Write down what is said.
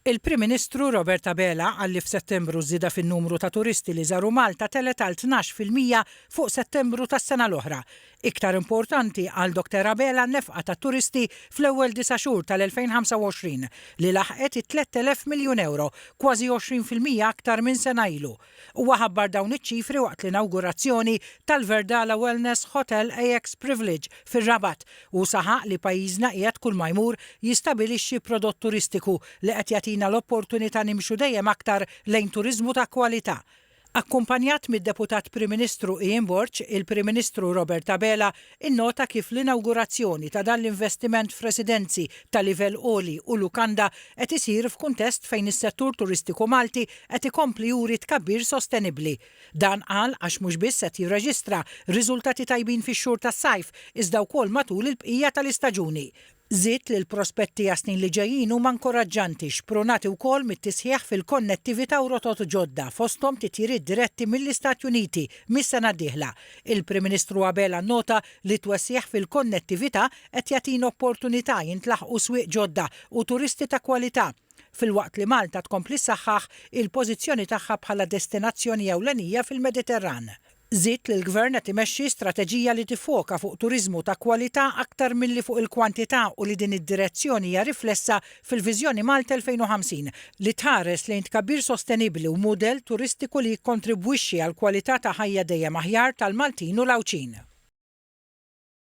Il-Prim Ministru Robert Abela qal li f'Settembru ż-żieda fin-numru ta' turisti li żaru Malta telgħet għal 12% fuq Settembru tas-sena l-oħra. Iktar importanti, qal Dr Abela n-nefqa tat-turisti fl-ewwel disa' xhur tal-2025 li laħqet it-3,000 miljun ewro, kważi 20% aktar minn sena ilu. Huwa ħabbar dawn iċ-ċifri waqt l-inawgurazzjoni tal-Verdala Wellness Hotel AX Privilege fir-Rabat u saħaq li pajjiżna qiegħed kull ma jmur jistabilixxi prodott turistiku li qed jagħtina l-opportunità nimxu dejjem aktar lejn turiżmu ta' kwalità. Akkumpanjat mid-Deputat Prim Ministru Ian Borg, il-Prim Ministru Robert Abela innota kif l-inawgurazzjoni ta' dan l-investiment f'residenzi ta' livell għoli u lukanda qed isir f'kuntest fejn is-settur turistiku Malti qed ikompli juri tkabbir sostenibbli. Dan qal għax mhux biss qed jirreġistra riżultati tajbin fix-xhur tas-sajf iżda wkoll matul il-bqija tal-istaġuni. Żied li l-prospetti għas-snin li ġejjin huma inkoraġġanti, xprunati wkoll mit-tisħiħ fil-konnettività u rotot ġodda, fosthom titjiriet diretti mill-Istati Uniti mis-sena d-dieħla. Il-Prim Ministru Abela nnota li t-twessigħ fil-konnettività qed jagħtina opportunità jintlaħqu swieq ġodda u turisti ta' kwalità, filwaqt li Malta tkompli ssaħħaħ il-pożizzjoni tagħha bħala destinazzjoni ewlenija fil-Mediterran. Żied li l-Gvern qed imexxi strateġija li tiffoka fuq turiżmu ta' kwalità aktar milli fuq il-kwantità u li din id-direzzjoni hija riflessa fil-Viżjoni Malta 2050 li tħares lejn tkabbir sostenibbli u mudell turistiku li jikkontribwixxi għal kwalità ta' ħajja dejjem aħjar tal-Maltin u l-Għawdxin.